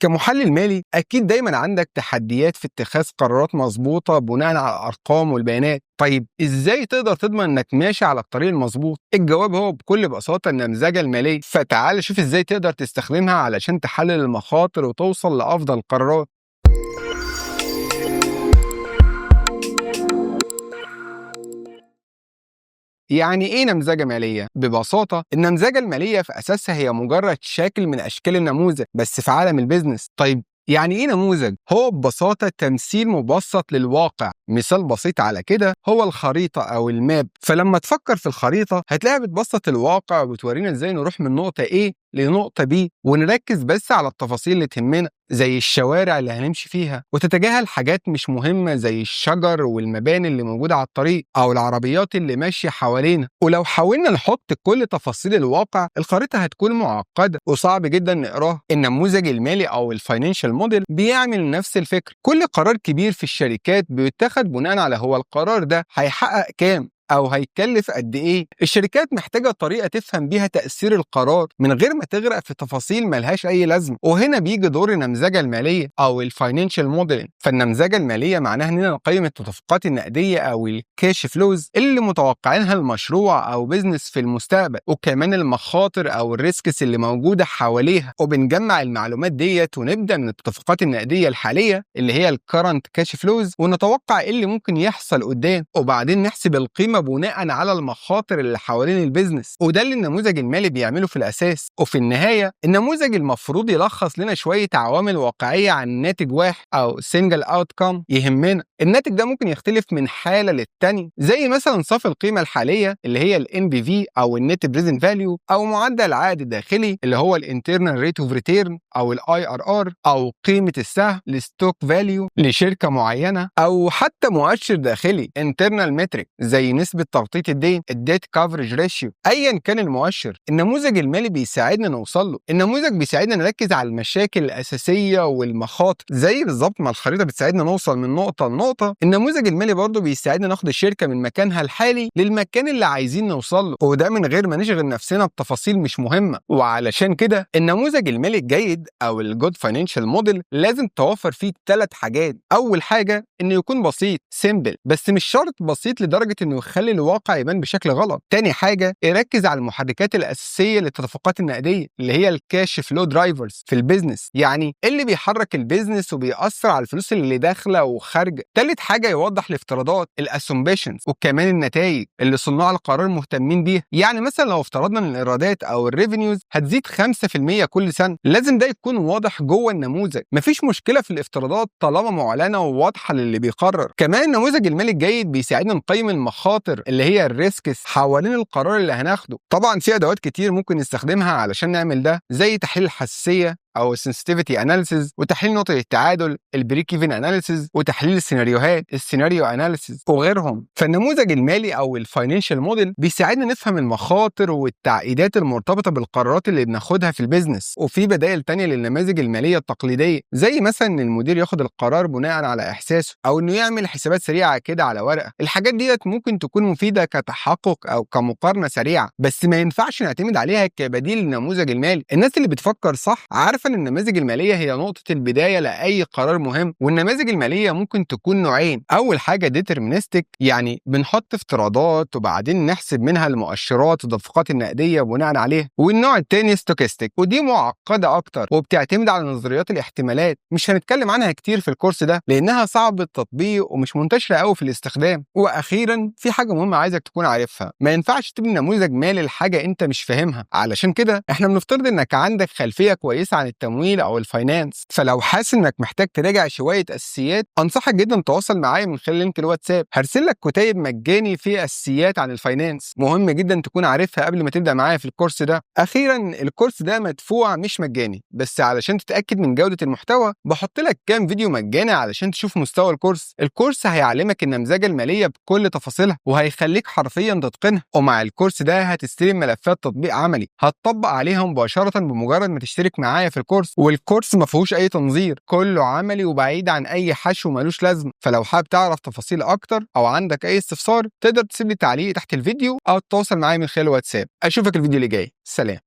كمحلل مالي أكيد دايما عندك تحديات في اتخاذ قرارات مظبوطة بناء على الأرقام والبيانات. طيب إزاي تقدر تضمن إنك ماشي على الطريق المظبوط؟ الجواب هو بكل بساطة النمذجة المالية. فتعال شوف إزاي تقدر تستخدمها علشان تحلل المخاطر وتوصل لأفضل قرارات. يعني إيه نمذجة مالية؟ ببساطة النمذجة المالية في أساسها هي مجرد شكل من أشكال النموذج بس في عالم ال business. طيب يعني إيه نموذج؟ هو ببساطة تمثيل مبسط للواقع. مثال بسيط على كده هو الخريطة أو ال map. فلما تفكر في الخريطة هتلاقيها بتبسط الواقع وبتورينا إزاي نروح من نقطة A لنقطة B، ونركز بس على التفاصيل اللي تهمنا زي الشوارع اللي هنمشي فيها، وتتجاهل حاجات مش مهمة زي الشجر والمباني اللي موجودة على الطريق أو العربيات اللي ماشية حوالينا. ولو حاولنا نحط كل تفاصيل الواقع الخريطة هتكون معقدة وصعب جدا نقراها. النموذج المالي أو ال financial model بيعمل نفس الفكرة. كل قرار كبير في الشركات بيتخذ بناء على هو القرار ده هيحقق كام أو هيكلف قد إيه. الشركات محتاجة طريقة تفهم بيها تأثير القرار من غير ما تغرق في تفاصيل ملهاش أي لازمة. وهنا بيجي دور النمذجة المالية أو ال financial modeling. فالنمذجة المالية معناها إننا نقيم التدفقات النقدية أو ال cash flows اللي متوقعينها المشروع أو business في المستقبل، وكمان المخاطر أو ال risks اللي موجودة حواليها. وبنجمع المعلومات ديت ونبدأ من التدفقات النقدية الحالية اللي هي ال current cash flows، ونتوقع إيه اللي ممكن يحصل قدام، وبعدين نحسب القيمة بناء على المخاطر اللي حوالين ال business. وده اللي النموذج المالي بيعمله في الاساس. وفي النهاية النموذج المفروض يلخص لنا شوية عوامل واقعية عن ناتج واحد او single outcome يهمنا. الناتج ده ممكن يختلف من حاله للتانيه، زي مثلا صافي القيمة الحالية اللي هي ال NPV او ال net present value، او معدل العائد الداخلي اللي هو ال internal rate of return او ال IRR، او قيمة السهم ال stock value لشركة معينة، او حتى مؤشر داخلي internal metric زي نسبة تغطية الدين ال debt coverage ratio. ايا كان المؤشر، النموذج المالي بيساعدنا نوصل له. النموذج بيساعدنا نركز على المشاكل الاساسية والمخاطر، زي بالظبط ما الخريطة بتساعدنا نوصل من نقطة لنقطة. النموذج المالي برضه بيساعدنا ناخد الشركة من مكانها الحالي للمكان اللي عايزين نوصل له، وده من غير ما نشغل نفسنا بتفاصيل مش مهمة. وعلشان كده النموذج المالي الجيد او ال good financial model لازم توفر فيه 3 حاجات. اول حاجة انه يكون بسيط simple، بس مش شرط بسيط لدرجة انه يخلي الواقع يبان بشكل غلط. تاني حاجة يركز على المحركات الاساسية للتدفقات النقدية اللي هي ال cash flow drivers في ال business، يعني اللي بيحرك ال business وبيأثر على الفلوس اللي داخله وخارجه. تالت حاجة يوضح الافتراضات ال assumptions وكمان النتائج اللي صناع القرار مهتمين بيها. يعني مثلا لو افترضنا ان الايرادات او ال revenues هتزيد 5% كل سنة، لازم ده يكون واضح جوه النموذج. مفيش مشكلة في الافتراضات طالما معلنة وواضحة للي بيقرر. كمان النموذج المالي الجيد بيساعدنا نقيم المخاطر اللي هي ال risks حوالين القرار اللي هناخده. طبعا في ادوات كتير ممكن نستخدمها علشان نعمل ده، زي تحليل الحساسية او sensitivity analysis، وتحليل نقطة التعادل ال break even analysis، وتحليل السيناريوهات ال scenario analysis وغيرهم. فالنموذج المالي او ال financial model بيساعدنا نفهم المخاطر والتعقيدات المرتبطة بالقرارات اللي بناخدها في ال business. وفي بدائل تانية للنماذج المالية التقليدية، زي مثلا ان المدير ياخد القرار بناء على احساسه، او انه يعمل حسابات سريعة كده على ورقة. الحاجات ديت ممكن تكون مفيدة كتحقق او كمقارنه سريعة، بس ما ينفعش نعتمد عليها كبديل للنموذج المالي. الناس اللي بتفكر صح عارفه ان النماذج المالية هي نقطة البداية لاي قرار مهم. والنماذج المالية ممكن تكون نوعين. اول حاجة deterministic، يعني بنحط افتراضات وبعدين نحسب منها المؤشرات والتدفقات النقدية بناء عليها. والنوع الثاني stochastic، ودي معقدة اكتر وبتعتمد على نظريات الاحتمالات، مش هنتكلم عنها كتير في الكورس ده لانها صعب التطبيق ومش منتشرة قوي في الاستخدام. واخيرا في حاجة مهمة عايزك تكون عارفها، ما ينفعش تبني نموذج مالي لحاجة انت مش فاهمها. علشان كده احنا بنفترض انك عندك خلفية كويسة عن التمويل او ال finance. فلو حاسس انك محتاج تراجع شوية اساسيات، انصحك جدا تتواصل معايا من خلال link الواتساب. هرسل لك كتيب مجاني فيه اساسيات عن ال finance مهم جدا تكون عارفها قبل ما تبدا معايا في الكورس ده. اخيرا الكورس ده مدفوع مش مجاني، بس علشان تتاكد من جوده المحتوى بحط لك كام فيديو مجاني علشان تشوف مستوى الكورس. الكورس هيعلمك النمذجه المالية بكل تفاصيلها وهيخليك حرفيا تتقنها. ومع الكورس ده هتستلم ملفات تطبيق عملي هتطبق عليها مباشرة بمجرد ما تشترك معايا في الكورس. والكورس ما فيهوش اي تنظير، كله عملي وبعيد عن اي حشو ملوش لازمه. فلو حابب تعرف تفاصيل اكتر او عندك اي استفسار تقدر تسيب لي تعليق تحت الفيديو او تتواصل معايا من خلال الواتساب. اشوفك الفيديو اللي جاي، سلام.